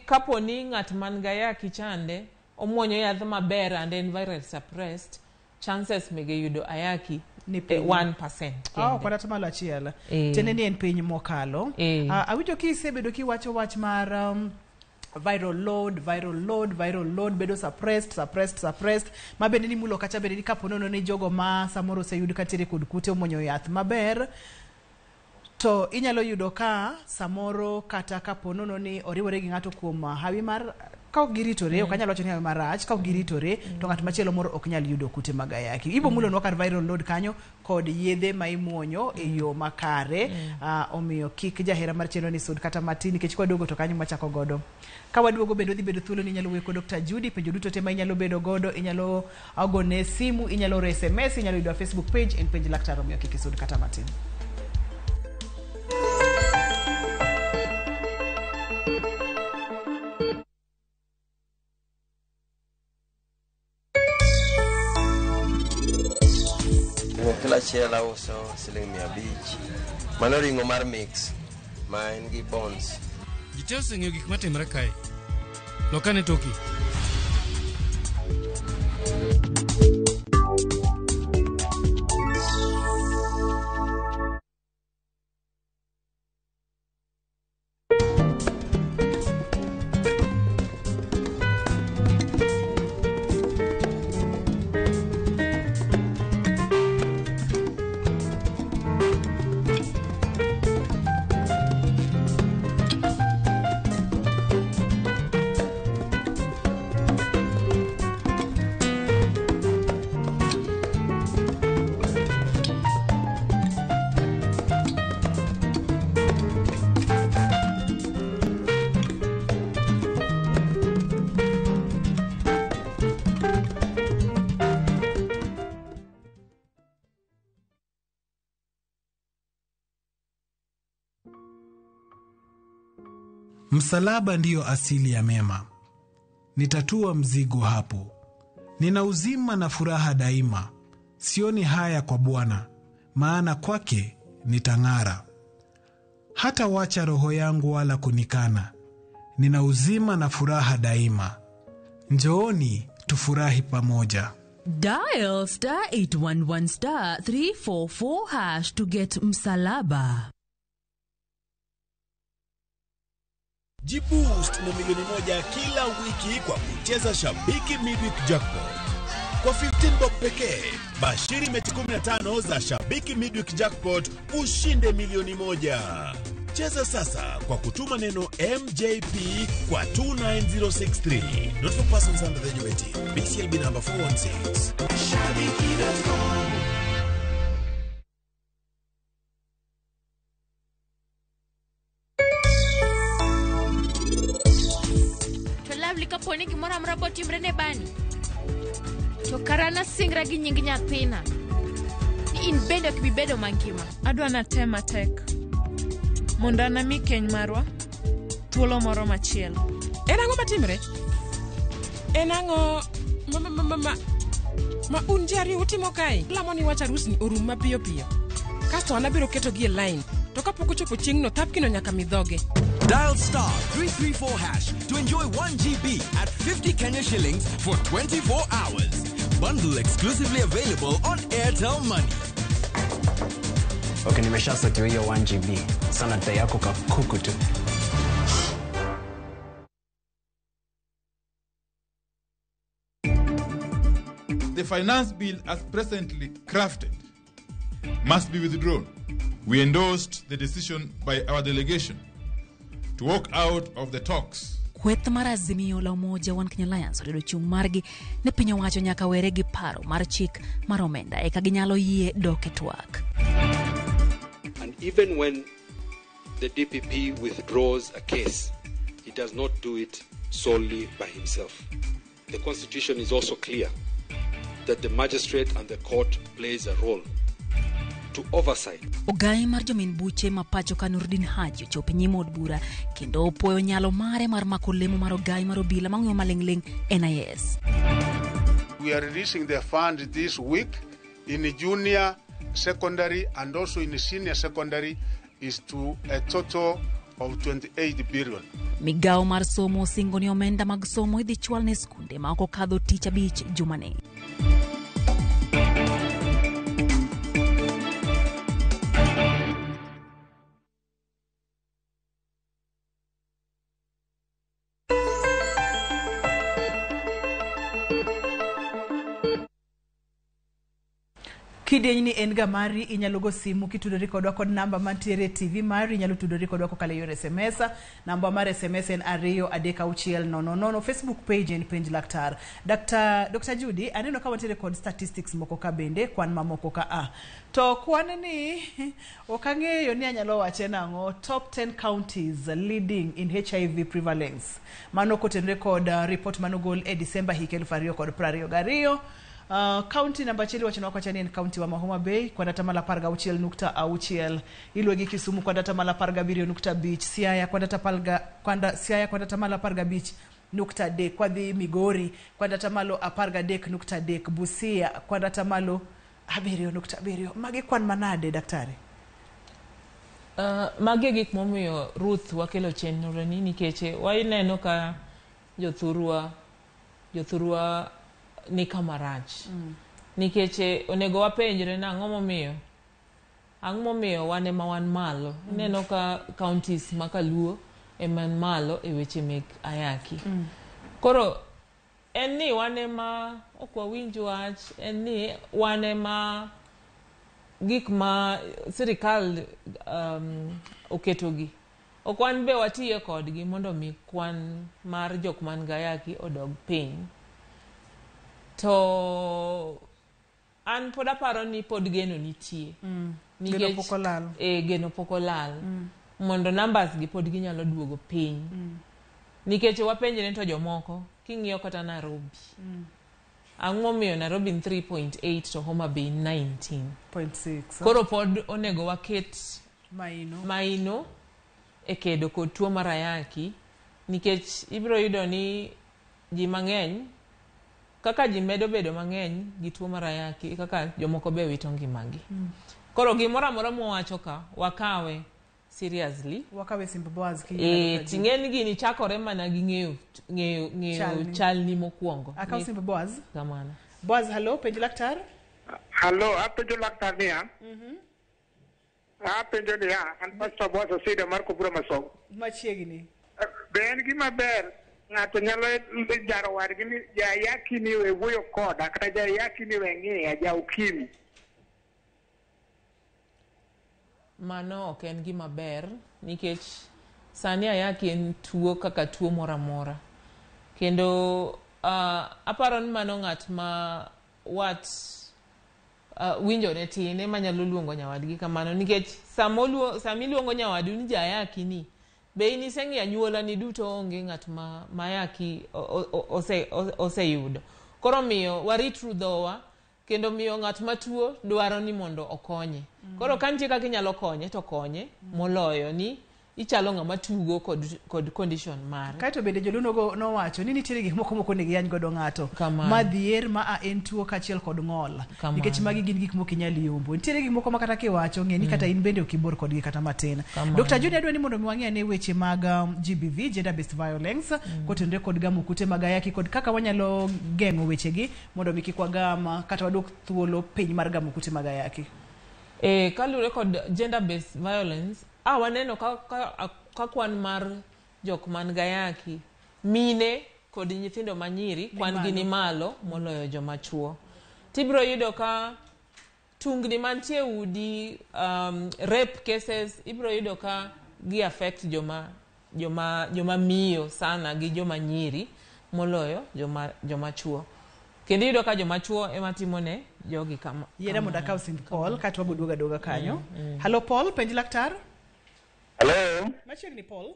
kapo ni ng'at man gi ayaki chande omuonyo yath maber and en viral suppressed, chances mege yudo ayaki ni piny. 1% Oh, kod 1%. Tiende ni en piny mokalo. Awinjo kisebedo kiwacho wach mar viral load, viral load, viral load bedo suppressed, suppressed, suppressed. Ma bende ni mulo kacha bende ni kapo nono ni jogo ma samoro oseyud kantiere kod kute omuonyo yath maber, to inyalo yudo ka samoro kata kapo nono ni oriwore gi ng'ato kuom hawi mar Ka ok giritore, ok anyal wacho ni ayo marach, ka ok giritore to ng'at machielo moro ok nyal yudo kute mag ayaki. Ibo mulonwa kar viral load kanyo kod yedhe ma imuonyo e yo makare. Omiyo kik jahera mar chenro ni sud kata matin, nikech kwaduogo to kanyo mwachako godo. Ka waduogo bende odhi bedo thuolo ni inyalo wuoyo kod Dr. Judy, penjo duto te ma inyalo bedo godo, inyalo gone simu, inyalo oro SMS, inyalo yudo Facebook page en penj laktar, omiyo kik isud kata matin. Ring'o kilo achiel auso siling 500. Mano ring'o mar mix ma en gi bones. Ji te oseng'eyo gik matimore kae. Lokane toki. Msalaba ndiyo asili ya mema. Nitatua mzigo hapo. Nina uzima na furaha daima. Sioni haya kwa Bwana, maana kwake nitang'ara. Hata wacha roho yangu wala kunikana. Nina uzima na furaha daima. Njooni tufurahi pamoja. Dial star 811 star 344 hash to get Msalaba. Jiboost na 1 milioni kila wiki kwa kucheza Shabiki Midweek Jackpot. Kwa 15 bob pekee, bashiri mechi 15 za Shabiki Midweek Jackpot ushinde 1 milioni. Cheza sasa kwa kutuma neno MJP kwa 29063. Not for persons under the age of 18. BCLB number 416. Shabiki.com. To Lovely, kapo ni gimoro amora botimre ne Bani, to kara nasingra gi nying nyathina ni in bende ok bi bedo mangima. Adwa natem matek mondo anami keny marwa thuolo moro machielo. En ang'o matimre? En ang'o ma un ji ariyo utimo kae? Lamo ni wach arus ni orum mapiyo piyo. Kasto an abiro ketogi e line. To kapok ochopo chieng'no, thapkino nyaka mi dhoge. Dial star 334 hash to enjoy 1 GB at 50 Kenya shillings for 24 hours. Bundle exclusively available on Airtel Money. Okay, nimeshasotiwa hiyo 1 GB. Sana dai yako kakuku tu. The finance bill as presently crafted must be withdrawn. We endorsed the decision by our delegation to walk out of the talks. Kweth mar Azimio la Umoja One Kenya Alliance oriedo chung' margi ne piny owacho nyaka were gi paro mar chik mar omenda eka ginyalo yie dok e twak. And even when the DPP withdraws a case, he does not do it solely by himself. The Constitution is also clear that the magistrate and the court plays a role to oversight. Ogai mar jomin buche ma pacho ka Nurdin Haji ochopo e nyim od bura kendo opuoyo nyalo mare mar mako lemo mar ogai mar obila mang'iyo maling'ling NIS. We are releasing the fund this week in junior secondary and also in senior secondary is to a total of 28 billion. Migawo mar somo osingo ni omenda mag somo idhi chwal ne skunde ma ok okadho tich abich jumani. Kidieny ni en ga mari, inyalo go simu kitudori kodwa kod namba mantiere e TV mari, inyalo tudori kodwa kokalo e yor SMS. Namba mar SMS en 23600. Facebook page en Penj Laktar. Dr. Judy, aneno ka wantiere kod statistics moko ka bende, kwan mamoko ka a. To kwan ni ok ang'eyo ni anyalo wache nang'o, top 10 counties leading in HIV prevalence. Mano kotenore kod report manogol e Disemba hik 2022. County namba achiel iwacho kocha ni en county wa ma Homa Bay kod atamalo 16.6, iluwe gi Kisumu kod atamalo 17.5, Siaya kod Siaya kod atamalo 15.3, kwadhi Migori kod atamalo 13.3, Busia kod atamalo 7.7. Magi kwan manade, daktari? Magi e gik momiyo Ruth wakelo chenro ni, nikech waneno ka jothurwa ni kama rach. Nikech onego wapenjre ni ang'o momiyo wan ema wan malo. Ineno ka counties ma kaluo ema ni malo e weche mek ayaki. Koro en ni wan ema ok wawinj wach, en ni wan ema gik ma sirikal oketogi ok wan be watiye kodgi mondo mi kwan mar jok man gi ayaki odog piny. To an pod aparo ni pod geno nitie. Geno pok olal. E, geno pok olal. Mondo numbers gi pod ginyalo duogo piny. Nikech wapenjre to jomoko, king'iyo kata Nairobi. Ang'o momiyo Nairobi ni 3.8 to Homa Bay 19? Point six. Koro pod onego waket maino maino e kedo kod tuo mar ayaki, nikech ibiro yudo ni ji mang'eny, kaka ji medo bedo mang'eny gi tuo mar ayaki, e kaka jomoko be wito ngimagi. Koro gimoro amora mwawacho ka wakawe seriously. Wakawe simb Boaz ki E, ting'e ni gini chakore mana gi ng'eyo Chalni. chalni mokwongo. Akaw simb Boaz. Kamano. Boaz, hello, penj laktar. Hello, apenjo laktar niya. Apenjo niya, an Pastor Boaz Osida mar Kobura Masogo. Machiegni. Be en gima ber ng'ato nyalo jaro wadgi ni jayaki ni we wuoyo koda kata jayaki ni we ng'iya ja ukimwi? Mano ok en gima ber, nikech sani ayaki en tuo kaka tuo moro amora, kendo aparo ni mano ng'at ma wat winjone tin ema nyalo luongo nyawadgi kamano, nikech sama iluongo nyawadu ni jayaki ni be in iseng'iyo anyuolani duto, onge ng'at ma ayaki oseyudo. Koro miyo waritru dhowa, kendo miyo ng'at matuo dwaro ni mondo okonye. Koro ka nitie kaka inyalo konye to konye, moloyo ni ichalo ng'ama tugo kod condition mare. Kaeto bende joluo nowacho ni nitiere gik moko mok onego iyany godo ng'ato. Kamano. Ma dhier, ma a en tuo kaachiel kod ng'ol. Kamano. Nikech magi gin gik mok inyal yombo. Nitiere gik moko ma kata kiwacho, ng'e ni kata in bende ok ibor kodgi kata matin. Kamano. Dr. Judy, adwa ni mondo mi wang'e ane weche mag GBV, gender based violence, kotenore kod gamo kute mag ayaki kod kaka wanyalo geng'o wechegi mondo mi kik wagam kata waduok thuolo piny mar gamo kute mag ayaki. E, kaluwore kod gender based violence, waneno ka kwan mar jok man gayaki, mine kod nyithindo manyiri, kwan gi ni malo moloyo joma chuo. Tibiro yudo ka tungni mantie udi, rape cases, ibiro yudo ka gi affect joma miyo sana gi joma nyiri moloyo joma chuo. Kendo iyudo ka joma chuo ema timo ne jogi kama. Yiera mondo akaw simb Paul kaeto wabo duogo aduoga kanyo. Hallo Paul, penj laktar. Hello, Machiegni Paul.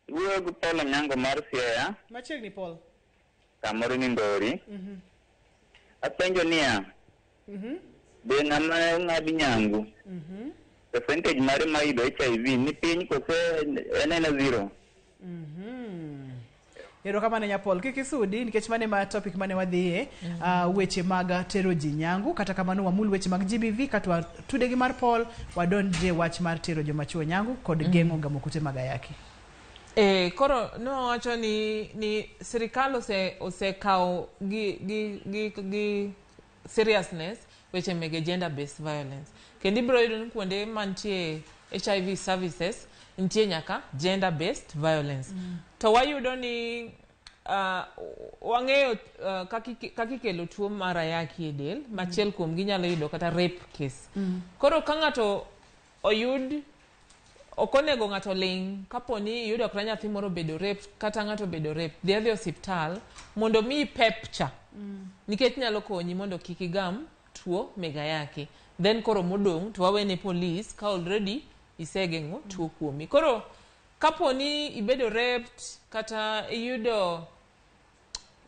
Wuoyo gi Paul Onyango mar Siaya, Machiegni Paul. Kamoro ni Ndori. Apenjo niya, be ng'ama ong'ad nyangu, percentage mare mar yudo HIV ni piny kose en ena zero? Erokamano nya Paul, kik isudi nikech mane ma topic mane wadhiye, weche mag tero ji nyangu. Kata kamano wamul weche mag GBV kato watude gi mar Paul, wadonje wach mar tero joma chuo nyangu kod geng'o gamo kute mag ayaki. E, koro nowacho ni sirikal osekawo gi seriousness weche mege gender based violence, kendo ibiro yudo ni kuonde mantie HIV services nitie nyaka gender based violence. To wayudo ni Wang'eyo kaka ikelo tuo mar ayaki e del. Machiel kuom gi nyalo yudo kata rape case. Koro ka ng'ato oyud, ok onego ng'ato ling' kapo ni iyudo kata nyathi moro obedo rape kata ng'ato obedo rape, dhi adhi osiptal mondo miyi PEP cha, nikech nyalo konyi mondo kik igam tuo meg ayaki. Then koro modong' to wawene police ka already isegeng'o tuo kuomi. Koro kapo ni ibedo raped kata iyudo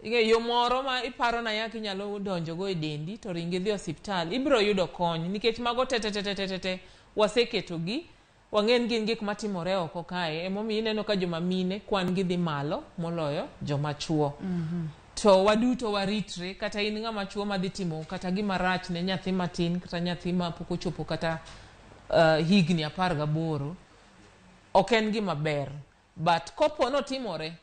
ing'e yo moro ma iparo na ayaki nyalo donjogo e dendi, to ringi idhi osiptal, ibiro yudo kony, nikech mago te te te te te te waseketogi, wang'e ni gin gik matimore oko kae. Emomiyo ineno ka joma mine kwan gi dhi malo moloyo joma chuo. To waduto waritre, kata in ng'ama chuo madhi timo kata gima rach ne nyathi matin kata nyathi ma pok ochopo kata higni 18, ok en gima ber. But kopo notimore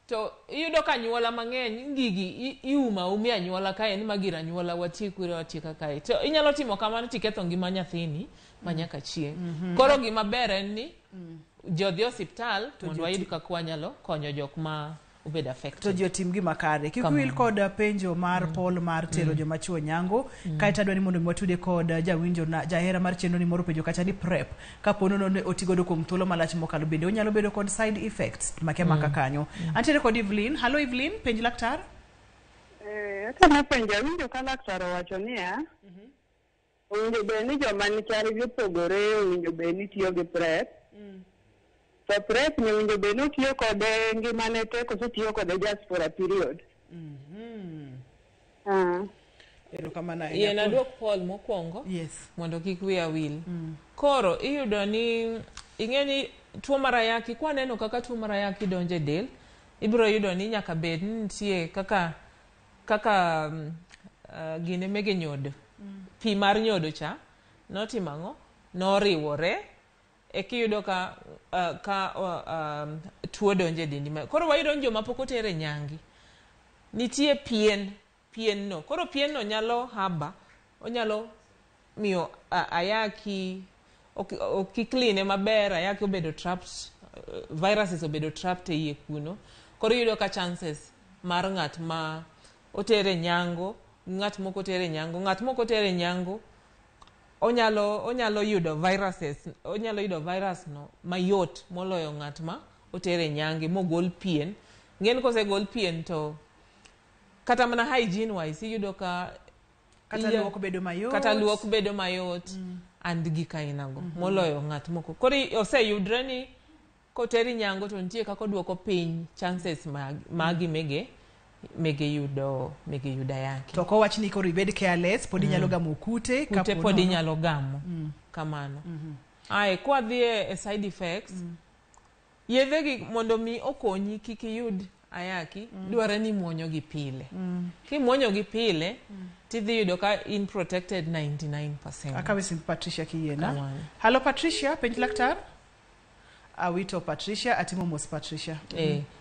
to iyudo ka anyuola mang'eny gigi iumo auma e anyuola kae ni ma gir anyuola, watiek were watieka kae, to inyalo timo kamano tiketho ngima nyathini ma nyaka chieng'. Koro gima ber en ni jodhi osiptal To mondo ji wayud kaka wanyalo konyo jok ma obedo affected. To ji otim gima kare. Kik Kamano. wil kod penjo mar Paul mar tero joma chuo nyango. Kaeto adwa ni mondo mi watude kod jawinjo na jahera mar chenro ni moro penjo kacha ni PrEP kapo ni ne otigodo kuom thuolo malach mokalo, bende onyalo bedo kod side effects make maka kanyo. Antiere kod Evelyn. Hallo Evelyn, penj laktar. Atemo penjo, awinjo ka laktar owacho niya, owinjo bed ni joma chalgi opogore owinjo bed ni tiyo gi PrEP. To PrEP ni owinjo bed ni otiyo kode ngimane te koso otiyo kode just for a period? Ah. Erokamano ahinya. Yien aduok Paul mokwongo mondo kik wiya wil. Koro iyudo ni ing'e ni tuo mar ayaki, kwaneno kaka tuo mar ayaki donjo e del, ibiro yudo ni nyaka bed ni nitie kaka gine mege nyodo, pi mar nyodo cha notimo ang'o, noriwore ekiyudo ka tuo donjo e dendi. Koro wayudo ni joma pok oter e nyangi nitie pien pien no, koro pien no nyalo haba onyalo miyo ayaki ok ikline maber, ayaki obedo trapped, viruses obedo trapped e iye kuno. Koro iyudo ka chances mar ng'at ma otere nyango, ng'at mok otere nyango, ng'at mok otere nyango onyalo yudo viruses, onyalo yudo virus no mayot moloyo ng'at ma otere nyange mogol pien. Ng'en kosegol pien to kata mana hygiene wise iyudo ka Kata luok bedo mayot. Kata luok bedo mayot and gik ainago moloyo ng'at moko. Koro oseyudre ni koteri nyango to nitie kaka oduoko piny chances mag, magi mege yudo ayaki. To kowach ni koro ibed careless, pod inyalo gamo kute. Kute kapo pod nono. Inyalo gamo. Kamano. Ae kwadhi e side effects, yedhe gi mondo mi okonyi kik iyud ayaki, dware ni imuonyo gi pile. Kimuonyo gi pile, tidhi yudo ka in protected 99%. Akawe simb Patricia kiyiena. Kamano. Hallo Patricia, penj laktar. Awito Patricia, atimo mos Patricia.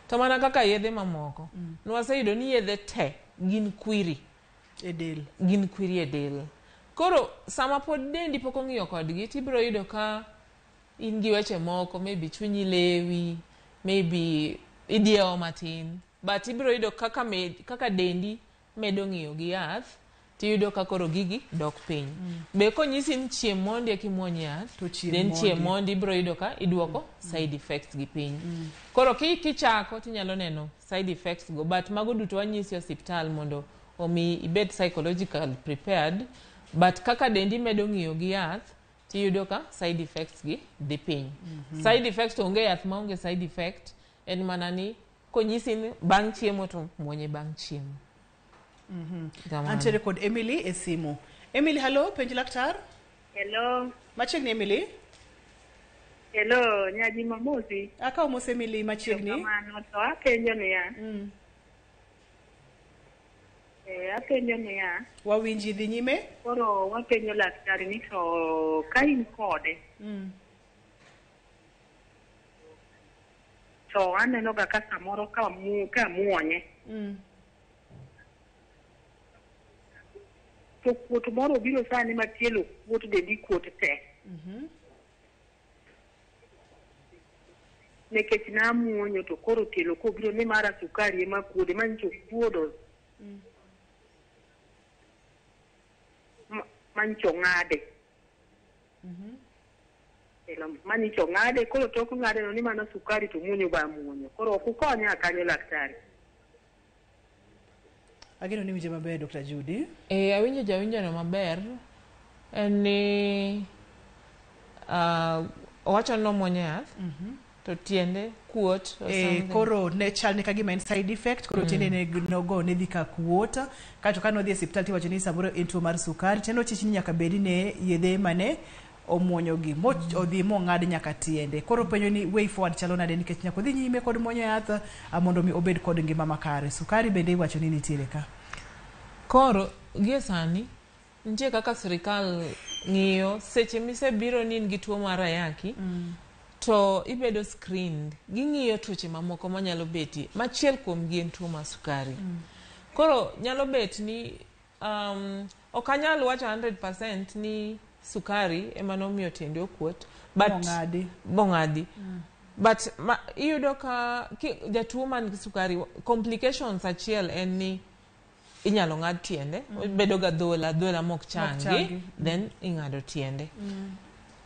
To mana kaka yedhe mamoko, nwaseyudo ni yedhe te gin kwiri e del. Gin kwiri e del. Koro sama pod dendi pok ong'iyo kodgi, tibiro yudo ka in gi weche moko, maybe chunyi lewi, maybe idiewo matin, but ibiro yudo kaka dendi medo ng'iyo gi yath, tiyudo ka koro gigi dok piny. Be konyisi ni chiem mondi eka imuony yath, To chiem then chiem mondi. Mondi ibiro yudo ka iduoko side effects gi piny. Koro kichako tinyalo neno side effects go, but mago duto wanyisi e osiptal mondo omi ibed psychological prepared. But kaka dendi medo ng'iyo gi yath, tiyudo ka side effects gi dhi piny. Side effects to onge yath maonge side effect, en mana ni konyisi ni bang' chiemo to muonye bang' chiemo. Kamano. Antiere kod Emily e simu. Emily, hallo, penj laktar. Hello. Machiegni Emily. Hello, nyaji mamosi. Akawo mos Emily machiegni. Kamano, to apenjo niya. Apenjo niya. Wawinji, dhi nyime. Koro wapenjo laktar ni to ka in kode to aneno ga ka samoro ka muonye to kuot moro obiro sani matielo kuot dendi kuot te. Nikech namuonyo to koro tielo kobiro ni mara sukari ema kuode manyicho kuodo. Manyicho ng'ade. Manyicho ng'ade koro tok ng'ade no ni mano sukari to muonyo ba muonyo. Koro ok ukonya kanyo laktari. Ageno ni winje maber Dr. Judy. Awinjo jawinjo no maber. En ni owacho ni nomuonyo yath to tiende kuot or something. Koro ne chal ne kagima en side effect koro tiende ne nogo ne dhi ka kuot kato ka nodhi e osiptal tiwacho ni samoro en tuo mar sukari tiende ochich ni nyaka bedi ne yedhe mane omuonyo gi mo odhi mong'ad nyaka tiende koro penjo ni way forward chalo nade nikech nyaka odhi nyime kod muonyo yath mondo mi obed kod ngima makare sukari bende iwacho ni nitiere ka Koro gie sani nitie kaka sirikal ng'iyo seche misebiro ni in gi tuo mar ayaki to ibedo screened ging'iyo tuoche mamoko manyalo betie machiel kuomgi en tuo mar sukari koro nyalo bet ni ok anyal wacho 100% ni sukari ema nomiyo tiende okuot but Mong'adi. mong'adi but iyudo ka jatuo man gi sukari complications achiel en ni inyalo ng'ad tiende bedo ga dhola mok changi changi. then ing'ado tiende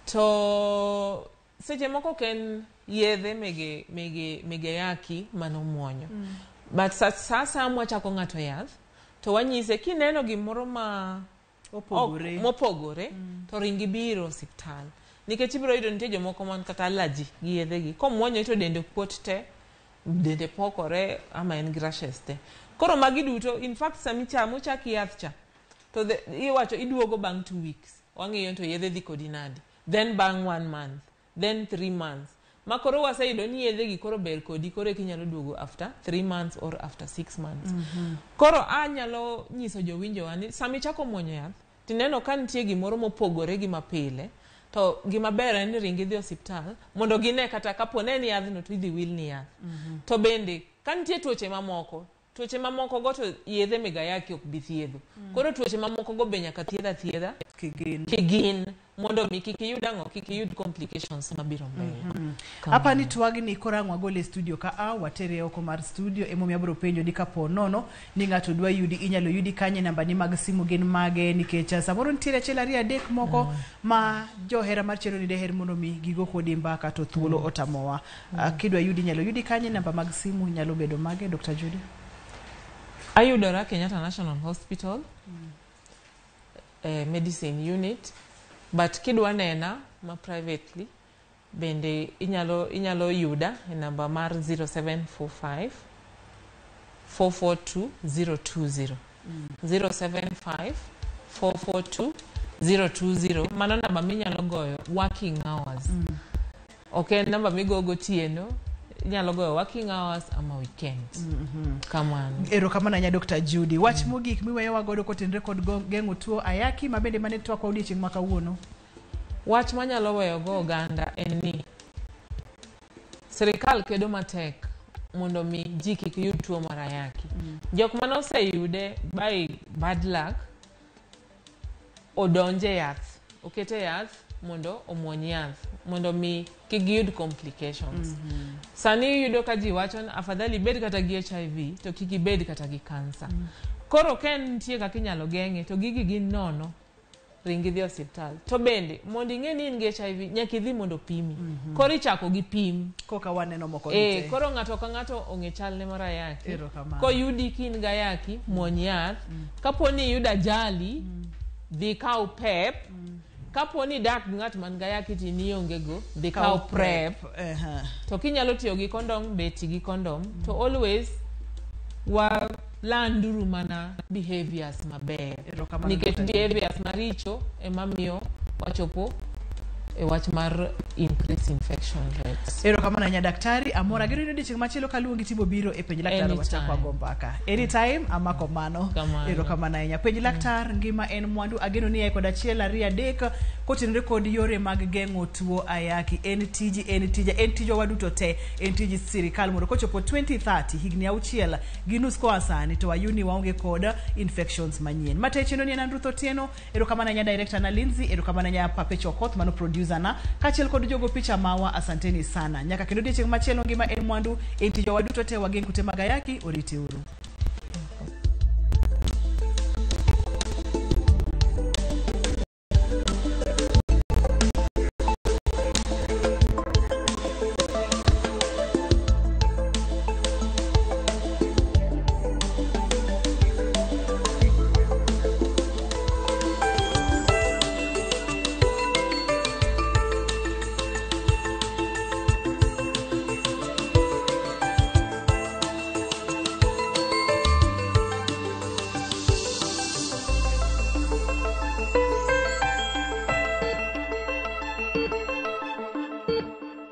to seche moko ok en yedhe mege ayaki manomuonyo but sa mwachako ng'ato yath to wanyise kineno gimoro ma Opogore. Mopogore to ringi biro osiptal nikech ibiro yudo nitie jomoko man kata allergy gi yedhe gi komuonyo to dende kuot te dende pokore ama en gi rashes te koro magi duto in fact sami chak yath cha to iwacho iduogo bang' 2 weeks wang'iyo to yedhe dhi kodi nade then bang' 1 month then 3 months ma koro waseyudo ni yedhe gi koro ber kodi koro eka inyalo duogo after 3 months or after 6 months koro anyalo nyiso jowinjowa ni sama ichako muonyo yath tineno ka nitie gimoro mopogore gi mapile to gima ber en ni ringi dhi osiptal mondo gine kata kapo ne ni yadhno to idhi wilni yath to bende ka nitie tuoche mamoko go to yedhe meg ayaki ok bi thiedho koro tuoche mamoko go be nyaka thiedh athiedha kigin mondo mi kik iyud ang'o kik iyud complications mabiro mbele Apa ni twagni koro ang' wagole e studio ka a watere oko mar studio emomiyo abiro penjo ni kapo nono ni ng'ato dwa yudi inyalo yudi kanye namba ni mag simu gin mage nikech samoro nitiere achiel ariyo adek moko ma johera mar chenro ni deher mondo mi gigo kodi mbaka to thuolo otamowa kidwa yudi inyalo yudi kanye namba mag simu nyalo bedo mage Dr. Judy Ayudora Kenyatta National Hospital medicine unit but kidwa nena ma privately bende inyalo yuda e namba mar 0745 442 020 075 442 020 mano namba minyalo goyo working hours ok en namba migoyo gotieno inyalo goyo working hours ama weekend kamano Erokamano ahinya Dr. Judy. Wach mogik miweyowa godo kotenore kod geng'o tuo ayaki ma bende mane twakwa odiochieng' ma kawuono. Wach manyalo weyo go oganda en ni sirikal kedo matek mondo mi ji kik yud tuo mar ayaki. Jok mane oseyude by bad luck odonje yath, okete yath mondo omuony yath mondo mi kik giyud complications. Sani iyudo ka ji wacho ni afadhali ibed kata gi HIV to kik ibed kata gi kansa. Koro ka en nitie kaka inyalo geng'e to gigi gin nono ringi dhi osiptal. To bende mondo ing'e ni in gi HIV nyaka idhi mondo pimi. Koro ichako gi pim. Koka waneno moko gi te. Koro ng'ato ka ng'ato ong'e chalne mar ayaki. Erokamano. Koyudi ka in gi ayaki, muony yath. Kapo ni iyudo ajali, dhi kaw PEP. Kapo ni idak gi ng'at man gi ayaki to in ionge go, dhi kaw PrEP. To kinyalo tiyo gi kondom, be ti gi kondom. To always walanduru mana behaviors maber. Erokamano, Nikech Dr. Judy. behaviors maricho ema miyo wachopo e wach mar increase infection rates. Erokamano ahinya daktari. Amor ageno ni odiochieng' machielo kaluongi tibo biro e penj laktar Anytime. wachak wago mbaka. Anytime amako mano. Kamano. Erokamano ahinya. Penj laktar ngima en mwandu ageno ni kod achiel ariyo adek kotenore kod yore mag geng'o tuo ayaki. En tiji, en tija, en tijwa waduto te, en tij sirikal mondo kochopo 2030 higni 6.5 koa sani to wayud ni waonge kod infections manyien. Mate chenro ni en Ruth Otieno. Erokamano ahinya director na Lindsay, erokamano ahinya Papecho Okoth mano producer producer na kaachiel kod jogo picha mawa, asanteni sana. Nyaka kendo odiechieng' machielo, ngima en mwandu, en tijwa waduto te wageng' kute mag ayaki, oriteuru.